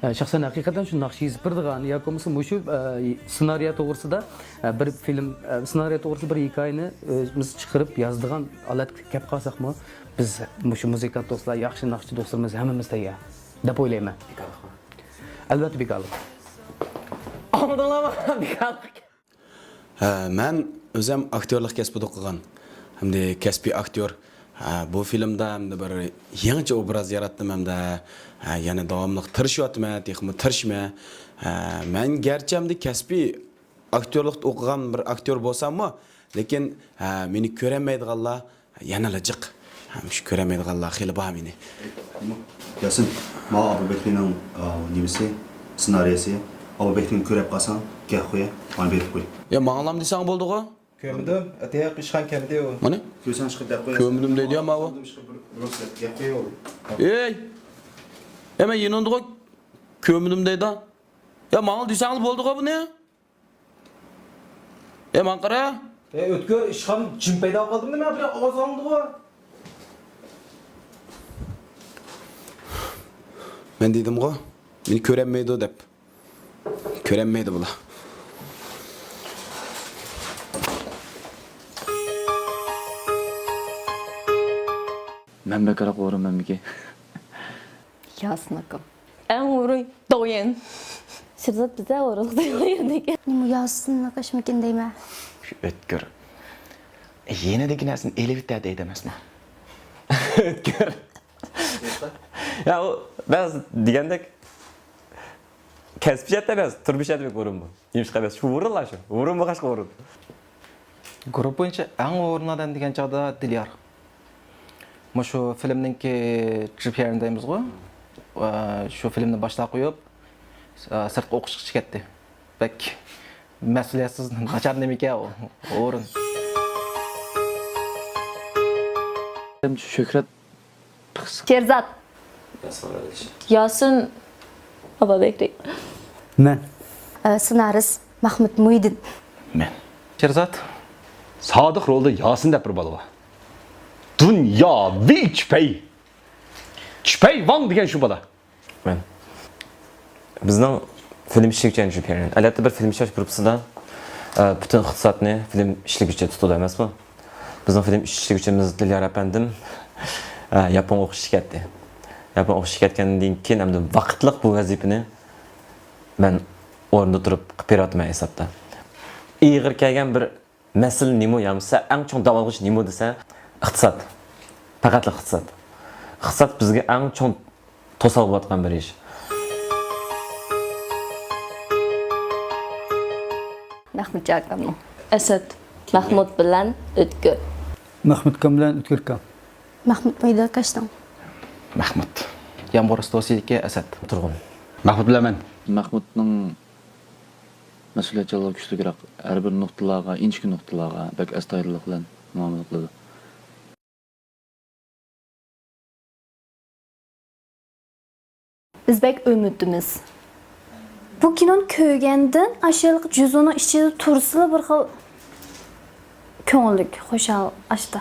ئە، شەخسەن ھەقىقەتەن شۇ ناخشا يېزىپ بېرىدىغان ياكى بولمىسا مۇشۇ، ئە، سېنارىيە توغرىسىدا، ئە، بىر فىلىم، ئە، سېنارىيە توغرىسىدا بىر ھېكايىنى ئۆزىمىز چىقىرىپ يازىدىغان ھالەتكە كەپ قالساقمۇ، بىز مۇشۇ مۇزىكانت دوستلار، ياخشى ناخشىچى دوستلىرىمىز ھەممىمىز تەييار دەپ ئويلايمەن. بىكارلىقمۇ؟ ئەلۋەتتە بىكارلىق. ئاڭلىدىڭلارمۇ؟ بىكارلىق. ھە، مەن ئۆزۈم ئاكتيورلۇق كەسپىدە ئوقۇغان ھەمدە كەسپىي ئاكتيور. ھە، بۇ فىلىمدا ھەمدە بىر يېڭىچە ئوبراز ياراتتىم ھەمدە، ھە، يەنە داۋاملىق تىرىشىۋاتىمەن، تېخىمۇ تىرىشىمەن. ھە، مەن گەرچە ھەمدە كەسپىي ئاكتيورلۇقتا ئوقۇغان بىر ئاكتيور بولساممۇ، لېكىن، ھە، مېنى كۆرەلمەيدىغانلار يەنىلا جىق. ھە، مۇشۇ كۆرەلمەيدىغانلار خېلى بار مېنى. ياسىن، ماۋۇ ئابۇبەكرىنىڭ، ئا، نېمىسى، سېنارىيەسى. ئابۇبەكرىنى كۆرۈپ قالساڭ، گەپ قوي، مانا بېرىپ قوي. يا، ماڭىلام دېسەڭ بولدىغۇ. كۆرمىدىم. ئەتە قىشقان كەمدى ئۇ. مانا. كۆرسەڭ ئىشقىلىپ دەپ قويۇ. كۆرمىدىم دەيدۇ يا ماۋۇ. ئىشقىلىپ بىر، بىر گەپ قويۇ. ئەي! ئەمە يېنىڭدىغۇ كۆرمىدىم دەيدۇ. يا ماڭىل دېسەڭلا بولدىغۇ بۇنى. ئەي ماڭا قارا. ئەي ئۆتكۈر، ئىشخان جىم پەيدا قىلدىم نېمە بىر ئاۋاز ئاڭلىدىغۇ. مەن دېدىمغۇ، مېنى كۆرەلمەيدۇ دەپ. كۆرەلمەيدۇ بۇلار. مەن بەكرەك ئورۇن مەنمىكى؟ ياسىن ئاكام. ئەڭ ئورۇن دويەن. شىرزات بىزدە ئورۇنلۇق دەيدىكەن. نېمە ياسىن ئاكاشمىكىن دەيمەن. شۇ ئۆتكۈر. يېنىدىكى نەرسىنى ئېلىۋېتە دەيدۇ ئەمەسمۇ؟ ئۆتكۈر. يا، ئۇ، بەس دېگەندەك، كەسىپ جەھەتتە ئەمەس، تۇرمۇش جەھەتتە بەك ھۇرۇن بۇ. نېمىشقا ئەمەس؟ شۇ ھۇرۇنلا شۇ. ھۇرۇن بولغاچقا ھۇرۇن. گۇرۇپپا بويىچە ئەڭ ھۇرۇن ئادەم دېگەن چاغدا دىليار. مۇشۇ فىلىمنىڭكى رېژىسسورى دەيمىزغۇ؟ ئە، شۇ فىلىمنى باشلاپ قويۇپ، ئە، سىرتقا ئوقۇشقا چىقىپ كەتتى. بەك مەسئۇلىيەتسىز، ناچار نېمىكەن ئۇ ھۇرۇن. شۆھرەت پىخسىق. شېرزات. ياسىن ئابابەكرى. مەن. ئە، سېنارىست مەخمۇت مۇھىدىن. مەن. شېرزات. سادىق رولىدا ياسىن دەپ بىر بالا بار. دۇنياۋى چۈپەي. چۈپەي ۋاڭ دېگەن شۇ بالا. مەن. بىزنىڭ فىلىم ئىشلىگۈچى ئەنجۈ پيەرنىڭ. ئەلۋەتتە، بىر فىلىم ئىشلەش گۇرۇپپىسىدا، ئە، پۈتۈن ئىقتىسادنى فىلىم ئىشلىگۈچى تۇتىدۇ ئەمەسمۇ؟ بىزنىڭ فىلىم ئىشلىگۈچىمىز دىليار ئەپەندىم، ئە، ياپونغا ئوقۇشقا كەتتى. ياپونغا ئوقۇشقا كەتكەندىن كېيىن ئەمدى ۋاقىتلىق بۇ ۋەزىپىنى مەن ئورنىدا تۇرۇپ قىلىپ بېرىۋاتىمەن ھېسابتا. ئېغىر كەلگەن بىر مەسىلە نېمە يامىسا، ئەڭ چوڭ داۋالغۇچ نېمە دېسە، ئىقتىساد. پەقەتلا ئىقتىساد. ئىقتىساد بىزگە ئەڭ چوڭ توسالغۇ بولۇۋاتقان بىر ئىش. مەخمۇتجان ئاكامنىڭ. ئەسەت. مەخمۇت بىلەن ئۆتكۈر. مەخمۇتكام بىلەن ئۆتكۈركام. مەخمۇت مەيداكاشنىڭ. مەخمۇت. يامغۇر ئۇستىسىدىكى ئەسەت. تۇرغۇن. مەخمۇت بىلەن مەن. مەخمۇتنىڭ مەسئۇلىيەتچانلىقى كۈچلۈكرەك، ھەر بىر نۇقتىلارغا، ئىنچىكە نۇقتىلارغا بەك ئەستايىدىللىق بىلەن مۇئامىلە قىلىدۇ. بىز بەك ئۈمىدىمىز. بۇ كىنونى كۆرگەندىن ئاشۇ جۇزۇنىڭ ئىچىدە تۇرسىلا بىر خىل كۆڭۈللۈك، خۇشال ئاشتا.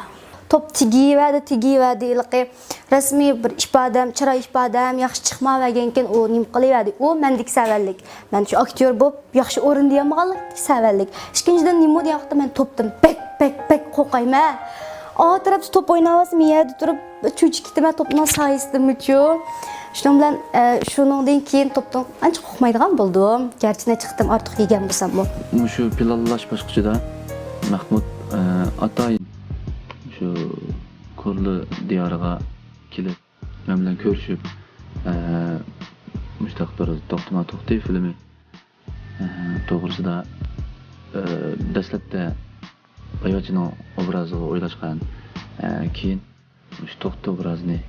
توپ تېگىۋەردى، تېگىۋەردى، ھېلىقى رەسمىي بىر ئىپادەم، چىراي ئىپادەم ياخشى چىقمايۋەرگەنكىن، ئۇ نېمە قىلىۋەردى؟ ئۇ مەندىكى سەۋەنلىك. مەن شۇ ئاكتيور بولۇپ ياخشى ئورۇن دېيەلمىغانلىق سەۋەنلىك. ئىككىنچىدىن، نېمە دېگەن ۋاقىتتا مەن توپتىن بەك، بەك، بەك قورقايمەن. ئا تەرەپتە توپ ئويناۋاتسا، مەن يەردە تۇرۇپ چۆچۈپ كېتىمەن توپنىڭ سايىسىدىنمۇچۇ. شۇنىڭ بىلەن، ئە، شۇنىڭدىن كېيىن توپتىن ئانچە قورقمايدىغان بولدۇم. گەرچە نەچچە قېتىم ئارتۇق يېگەن بولساممۇ. مۇشۇ پىلانلاش باسقۇچىدا مەخمۇت، ئە، ئاتايىن شۇ كورلا دىيارىغا كېلىپ، مەن بىلەن كۆرۈشۈپ، ئە، مۇشۇنداق بىر توختىما توختى فىلىمى، ئە، توغرىسىدا، ئە، دەسلەپتە بايۋەچچىنىڭ ئوبرازىغا ئويلاشقان، ئە، كېيىن مۇشۇ توختى ئوبرازىنى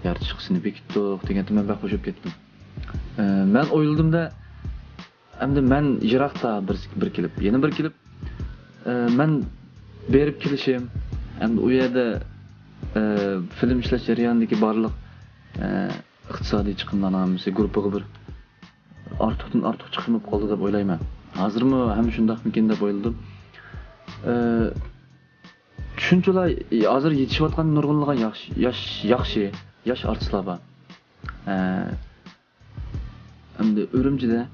يارىتىشقا سېنى بېكىتتۇق دېگەندە مەن بەك خوش بولۇپ كەتتىم. ئە، مەن ئويلىدىمدە، ئەمدى مەن يىراقتا بىر، بىر كېلىپ، يەنە بىر كېلىپ، ئە، مەن بېرىپ كېلىشىم، ئەمدى ئۇ يەردە، ئە، فىلىم ئىشلەش جەريانىدىكى بارلىق، ئە، ئىقتىسادىي چىقىملارنىڭ ھەممىسى گۇرۇپپىغا بىر ئارتۇقتىن ئارتۇق چىقىم بولۇپ قالدى دەپ ئويلايمەن. ھازىرمۇ ھەم شۇنداقمىكىن دەپ ئويلىدىم. ئە، شۇنچىلا ھازىر يېتىشىۋاتقان نۇرغۇنلىغان ياخشى، ياش، ياخشى، ياش ئارتىسلار بار. ئە، ئەمدى ئۈرۈمچىدە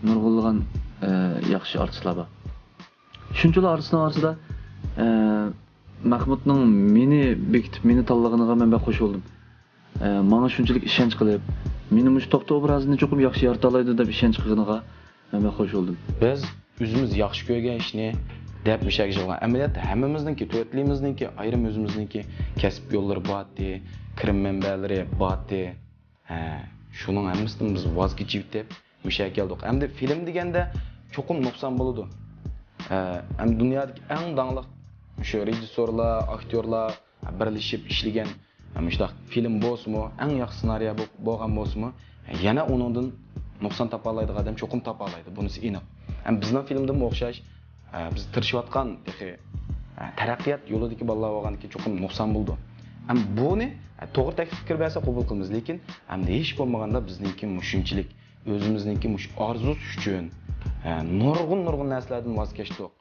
نۇرغۇنلىغان، ئە، ياخشى ئارتىسلار بار. شۇنچىلا ئارتىسنىڭ ئارىسىدا، ئە، مەخمۇتنىڭ مېنى بېكىتىپ، مېنى تاللىغىنىغا مەن بەك خوش بولدۇم. ئە، ماڭا شۇنچىلىك ئىشەنچ قىلىپ، مېنى مۇشۇ توختى ئوبرازىنى چوقۇم ياخشى يارىتالايدۇ دەپ ئىشەنچ قىلغىنىغا مەن بەك خوش بولدۇم. بىز ئۆزىمىز ياخشى كۆرگەن ئىشنى دەپ مۇشۇ يەرگە يىغىلغان. ئەمەلىيەتتە ھەممىمىزنىڭكى، تۆتلىمىزنىڭكى ئايرىم ئۆزىمىزنىڭكى كەسىپ يوللىرى بارتتى، كىرىم مەنبەلىرى بارتتى. ھە، شۇنىڭ ھەممىسىدىن بىز ۋاز كېچىۋېتىپ، مۇشۇ يەرگە كەلدۇق. ئەمدى فىلىم دېگەندە چوقۇم نۇقسان بولىدۇ. ھە، ئەمدى دۇنيادىكى ئەڭ داڭلىق شۇ رېژىسسورلار، ئاكتيورلار بىرلىشىپ ئىشلىگەن مۇشۇنداق فىلىم بولسىمۇ، ئەڭ ياخشى سېنارىيە بو-، بولغان بولسىمۇ، يەنە ئۇنىڭدىن نۇقسان تاپالايدىغان ئادەم چوقۇم تاپالايدۇ، بۇنىسى ئېنىق. ھەم بىزنىڭ فىلىمدىمۇ ئوخشاش، ھە، بىز تىرىشىۋاتقان تېخى، ھە، تەرەققىيات يولىدىكى بالىلار بولغاندىكىن چوقۇم نۇقسان بولىدۇ. ھەم بۇنى، ھە، توغرا تەكلىپ پىكىر بەرسە قوبۇل قىلىمىز، لېكىن ئەمدى ھېچ بولمىغاندا بىزنىڭكى مۇشۇنچىلىك ئۆزىمىزنىڭكى مۇشۇ ئارزۇسى ئۈچۈن، ھە، نۇرغۇن، نۇرغۇن نەرسىلەردىن ۋاز كەچتۇق.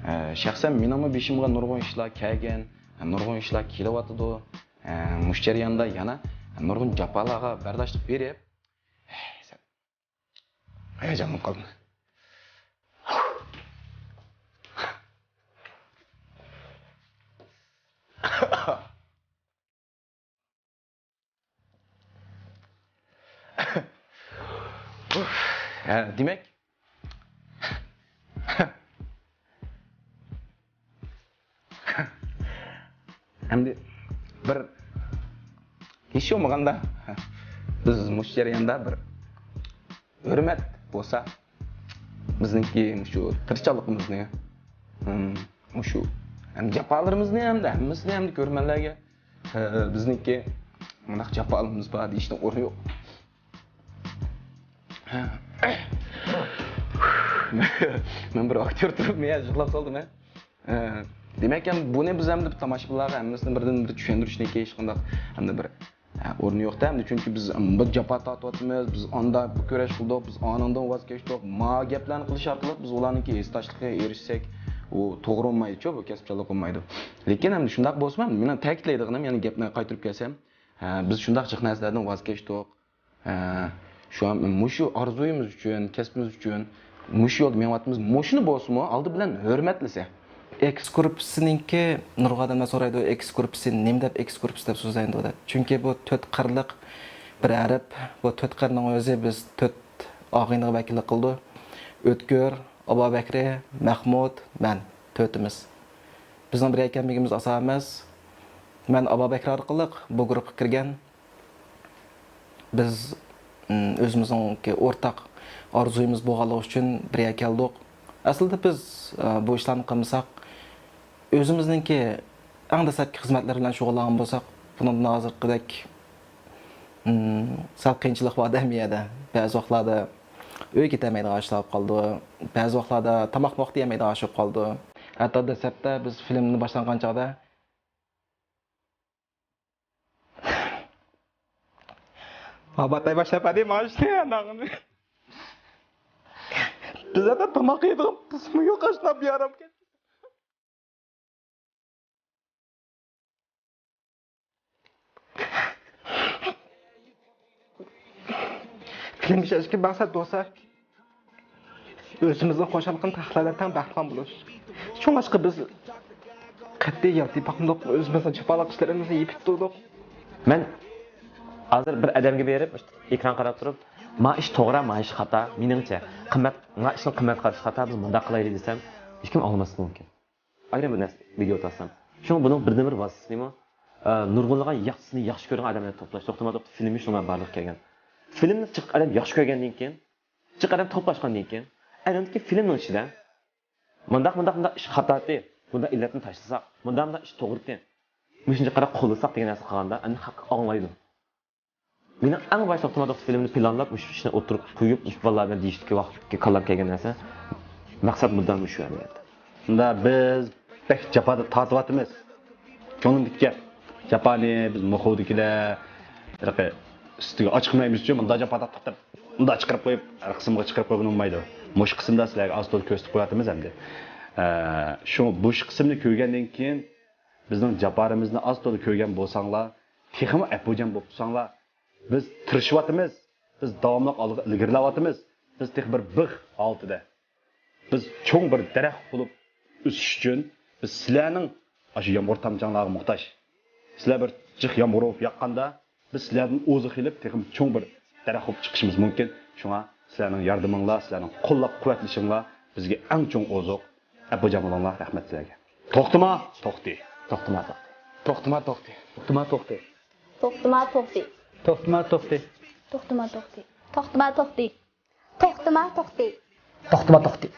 ھە، شەخسەن مېنىڭمۇ بېشىمغا نۇرغۇن ئىشلار كەلگەن، ھە، نۇرغۇن ئىشلار كېلىۋاتىدۇ. ھە، مۇشۇ جەرياندا يەنە نۇرغۇن جاپالارغا بەرداشلىق بېرىپ، ھەي، سەن ھاياجانلىنىپ قالدىم. ھە، دېمەك، ئەمدى بىر ئىش بولمىغاندا، بىز مۇشۇ جەرياندا بىر ھۆرمەت بولسا، بىزنىڭكى مۇشۇ تىرىشچانلىقىمىزنى، ھىم، مۇشۇ ھەم جاپالىرىمىزنى ھەمدە ھەممىسىنى ھەمدە كۆرۈرمەنلەرگە، ئە، بىزنىڭكى مۇنداق جاپالىرىمىز بار دېيىشنىڭ ئورنى يوق. مەن بىر ئاكتيور تۇرۇپ، مەن يىغلاپ سالدىم، ھە. ئە، دېمەك، ئەمدى بۇنى بىز ئەمدى تاماشىبىنلارغا ھەممىسىنى بىردىن بىر چۈشەندۈرۈشنى ھېچقانداق ئەمدى بىر، ئە، ئورنى يوق-دە ئەمدى، چۈنكى بىز بىر جاپا تارتىۋاتىمىز، بىز ئاندا بىر كۈرەش قىلدۇق، بىز ئانىڭدىن ۋاز كەچتۇق، ما گەپلەرنى قىلىش ئارقىلىق بىز ئۇلارنىڭكى ھېسداشلىقىغا ئېرىشسەك، ئۇ توغرا بولمايدۇ، بۇ كەسىپچانلىق بولمايدۇ. لېكىن ئەمدى شۇنداق بولسىمۇ، مېنىڭ تەكىتلەيدىغىنىم، يەنە گەپنى قايتۇرۇپ كەلسەم، ھە، بىز شۇنداق جىق نەرسىلەردىن ۋاز كەچتۇق. ھە، شۇ مۇشۇ ئارزۇيىمىز ئۈچۈن، كەسپىمىز ئۈچۈن مۇشۇ يولدا مېڭىۋاتىمىز. مۇشۇنى بولسىمۇ ئالدى بىلەن ھۆرمەتلىسە. ئېكس گۇرۇپپىسىنىڭكى نۇرغۇن ئادەملەر سورايدۇ، ئېكس گۇرۇپپىسى نېمە دەپ، ئېكس گۇرۇپپىسى دەپ سۆزلەيدۇ دەپ. چۈنكى بۇ تۆت قىرلىق بىر ھەرپ، بۇ تۆت قىرنىڭ ئۆزى بىز تۆت ئاغىنىغا ۋەكىللىك قىلىدۇ. ئۆتكۈر، ئابابەكرى، مەخمۇت، مەن، تۆتىمىز. بىزنىڭ بىر ئىكەنلىكىمىز ئاسان ئەمەس. مەن ئابابەكرى ئارقىلىق بۇ گۇرۇپپىغا كىرگەن. بىز، ئىم، ئۆزىمىزنىڭكى ئورتاق ئارزۇيىمىز بولغانلىقى ئۈچۈن بىر يەرگە كەلدۇق. ئەسلىدە بىز، ئە، بۇ ئىشلارنى قىلمىساق، ئۆزىمىزنىڭكى ئەڭ دەسلەپكى خىزمەتلەر بىلەن شۇغۇللانغان بولساق، بۇنىڭدىن ھازىرقىدەك، ئىم، سەل قىيىنچىلىق بار دەم يەردە. بەزى ۋاقىتلاردا ئۆيگە كېتەلمەيدىغان ئىشلار بولۇپ قالىدۇ. بەزى ۋاقىتلاردا تاماقمۇ ۋاقتى يېمەيدىغان ئىش بولۇپ قالىدۇ. ھەتتا دەسلەپتە بىز فىلىمنى باشلانغان چاغدا، باباتاي باشلاپ بەردى ماڭا ئىشنى، ئانداقنى. بىزدە تاماق يەيدىغان پۇلمۇ يوق، ئاشۇنداق بىئارام كەتتى. فىلىم ئىشلەشكە مەقسەت بولسا، ئۆزىمىزنىڭ خۇشاللىقىنى تەخلەيدىغان تەڭ بەختىۋان بولۇش. شۇڭلاشقا بىز قەتئىي يالتىپ باقمىدۇق، ئۆزىمىزنىڭ جاپالىق ئىشلىرىمىزنى يېپىپ تۇردۇق. مەن ھازىر بىر ئادەمگە بېرىپ، ئېكران قاراپ تۇرۇپ، ما ئىش توغرا، ما ئىش خاتا، مېنىڭچە، قىممەت، ما ئىشنىڭ قىممەت قارىشى خاتا، بىز مۇنداق قىلايلى دېسەم، ھېچكىم ئاڭلىماسلىقى مۇمكىن. ئايرىم بىر نەرسە ۋىدېئو تارتسام. شۇڭا بۇنىڭ بىردىنبىر ۋاسىتىسى نېمە؟ ئە، نۇرغۇنلىغان ياخشىسىنى ياخشى كۆرىدىغان ئادەملەرنى توپلاش. توختىماي توختى فىلىمى شۇنىڭ بىلەن بارلىققا كەلگەن. فىلىمنى جىق ئادەم ياخشى كۆرگەندىن كېيىن، جىق ئادەم توپلاشقاندىن كېيىن، ئەنىڭدىكى فىلىمنىڭ ئىچىدە مۇنداق، مۇنداق، مۇنداق ئىش خاتاتى، بۇنداق ئىللەتنى تاشلىساق، مۇنداق، مۇنداق ئىش توغرىكەن، مۇشۇنچە قاراپ قوللىساق دېگەن نەرسە قىلغاندا ئەمدى خەق ئاڭلايدۇ. مېنىڭ ئەڭ باش توختىماي توختى فىلىمنى پىلانلاپ، مۇشۇ ئىشنى ئوتتۇرىغا قويۇپ، مۇشۇ بالىلار بىلەن دېيىشتىكى ۋاقىتتىكى كاللام كەلگەن نەرسە، مەقسەت مۇددىئا مۇشۇ ئەمەلىيەتتە. شۇندا بىز بەك جاپادا تارتىۋاتىمىز. كۆڭلۈمدىكى گەپ. جاپانى بىز موخۇدىكىلەر، ھېلىقى ئۈستىگە ئاچ قىلمايمىزچۇ، مۇنداق جاپا تارتىپ، مۇنداق چىقىرىپ قويۇپ، ھەر قىسىمغا چىقىرىپ قويغىلى بولمايدۇ. مۇشۇ قىسىمدا سىلەرگە ئاز تولا كۆرسىتىپ قويۇۋاتىمىز ئەمدى. ئە، شۇ، بۇ قىسىمنى كۆرگەندىن كېيىن، بىزنىڭ جاپالىرىمىزنى ئاز تولا كۆرگەن بولساڭلار، تېخىمۇ ئەپۇجان بولۇپ تۇرساڭلار، بىز تىرىشىۋاتىمىز، بىز داۋاملىق ئالغا ئىلگىرىلەۋاتىمىز، بىز تېخى بىر بىغ ھالىتىدە. بىز چوڭ بىر دەرەخ بولۇپ ئۆسۈش ئۈچۈن، بىز سىلەرنىڭ ئاشۇ يامغۇر تامچاڭلارغا موھتاج. سىلەر بىر جىق يامغۇر بولۇپ ياغقاندا، بىز سىلەردىن ئوزۇق ئېلىپ، تېخىمۇ چوڭ بىر دەرەخ بولۇپ چىقىشىمىز مۇمكىن. شۇڭا سىلەرنىڭ ياردىمىڭلار، سىلەرنىڭ قوللاپ-قۇۋۋەتلىشىڭلار بىزگە ئەڭ چوڭ ئوزۇق. ئەپۇجان بولۇڭلار، رەھمەت سىلەرگە. توختىما، توختى. توختىما، توختى. توختىما، توختى. توختىما، توختى. توختىما، توختى. توختىما، توختى. توختىما، توختى. توختىما، توختى. توختىما، توختى. توختىما، توختى.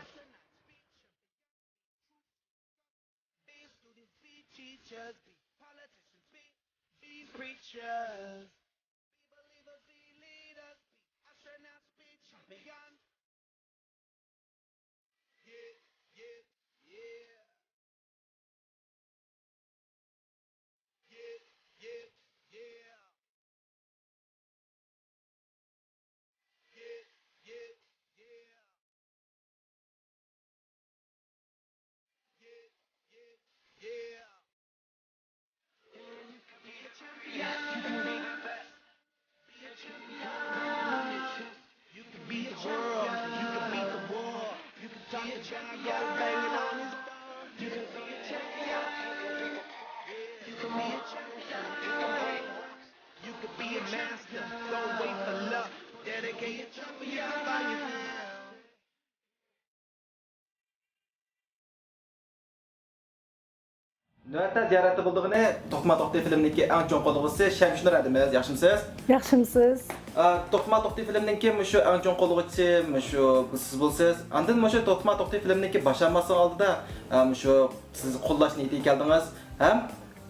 نۆۋەتتە زىيارەتتە بولىدىغىنى توختىما توختى فىلىمنىڭكى ئەڭ چوڭ قوللىغۇچىسى شەمشىنۇر ھەدىمىز. ياخشىمۇسىز؟ ياخشىمسىز؟ ئا، توختىما توختى فىلىمنىڭكى مۇشۇ ئەڭ چوڭ قوللىغۇچىسى مۇشۇ سىز بولىسىز. ئاندىن مۇشۇ توختىما توختى فىلىمنىڭكى باشلانماسلىق ئالدىدا، ئا، مۇشۇ سىز قوللاش نىيىتىگە كەلدىڭىز ھەم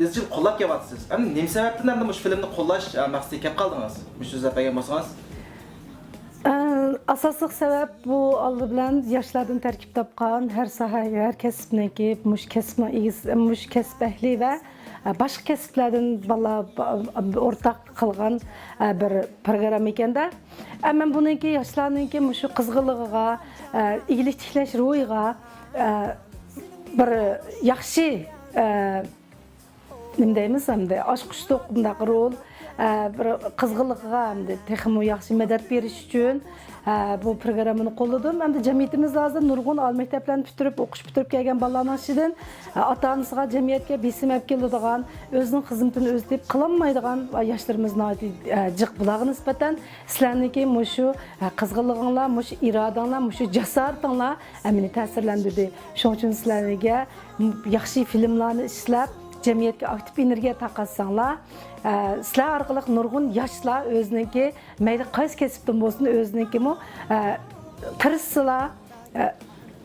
ئىزچىل قوللاپ كېلىۋاتىسىز. ئەمدى نېمە سەۋەبتىن ئەمدى مۇشۇ فىلىمنى قوللاش، ئا، مەقسىتىگە كەپ قالدىڭىز؟ مۇشۇ سۆزلەپ بەرگەن بولسىڭىز. ئە، ئاساسلىق سەۋەب بۇ ئالدى بىلەن ياشلاردىن تەركىب تاپقان، ھەر ساھە، ھەر كەسىپنىڭكى، مۇشۇ كەسىپنىڭ ئىگىسى، مۇشۇ كەسىپ ئەھلى ۋە، ئە، باشقا كەسىپلەردىن بالىلار با-، ئورتاق قىلغان، ئە، بىر پروگرامما ئىكەندە. ئە، مەن بۇنىڭكى ياشلارنىڭكى مۇشۇ قىزغىنلىقىغا، ئە، ئىگىلىك تىكلەش روھىغا، ئە، بىر ياخشى، ئە، نېمە دەيمىز ئەمدى، ئاچقۇچلۇق بۇنداق رول، ئە، بىر قىزغىنلىقىغا ئەمدى تېخىمۇ ياخشى مەدەت بېرىش ئۈچۈن، ئە، بۇ پروگراممىنى قوللىدىم. ئەمدى جەمئىيىتىمىزدە ھازىر نۇرغۇن ئالىي مەكتەپلەرنى پۈتتۈرۈپ، ئوقۇش پۈتتۈرۈپ كەلگەن بالىلارنىڭ ئىچىدىن، ئە، ئاتا-ئانىسىغا، جەمئىيەتكە بېسىم ئەپ كېلىدىغان، ئۆزىنىڭ خىزمىتىنى ئۆزى تېپىپ قىلالمايدىغان ياشلىرىمىز ناھايىتى، ئە، جىق. بۇلارغا نىسبەتەن سىلەرنىڭكى مۇشۇ، ئە، قىزغىنلىقىڭلار، مۇشۇ ئىرادەڭلار، مۇشۇ جاسارىتىڭلار، ئە، مېنى تەسىرلەندۈردى. شۇنىڭ ئۈچۈن سىلەرگە ياخشى فىلىملارنى ئىشلەپ، جەمئىيەتكە ئاكتىپ ئېنېرگىيە تارقاتساڭلار، ئە، سىلەر ئارقىلىق نۇرغۇن ياشلار ئۆزىنىڭكى مەيلى قايسى كەسىپتىن بولسۇن، ئۆزىنىڭكىمۇ، ئە، تىرىشسىلا، ئە،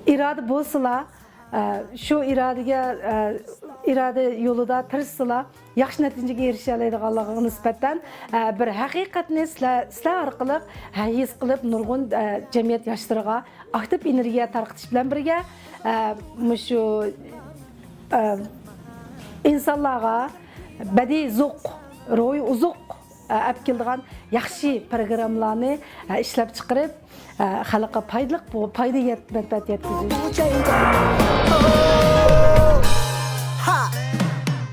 ئىرادە بولسىلا، ئە، شۇ ئىرادىگە، ئە، ئىرادە يولىدا تىرىشسىلا، ياخشى نەتىجىگە ئېرىشەلەيدىغانلىقىغا نىسبەتەن، ئە، بىر ھەقىقەتنى سىلەر، سىلەر ئارقىلىق، ھە، ھېس قىلىپ، نۇرغۇن، ئە، جەمئىيەت ياشلىرىغا ئاكتىپ ئېنېرگىيە تارقىتىش بىلەن بىرگە، ئە، مۇشۇ، ئە، ئىنسانلارغا بەدىئىي زوق، روھىي ئوزۇق، ئە، ئەپ كېلىدىغان ياخشى پروگراممىلارنى، ئە، ئىشلەپ چىقىرىپ، ئە، خەلققە پايدىلىق، بۇ پايدا يەت-، مەنپەئەت يەتكۈزۈش.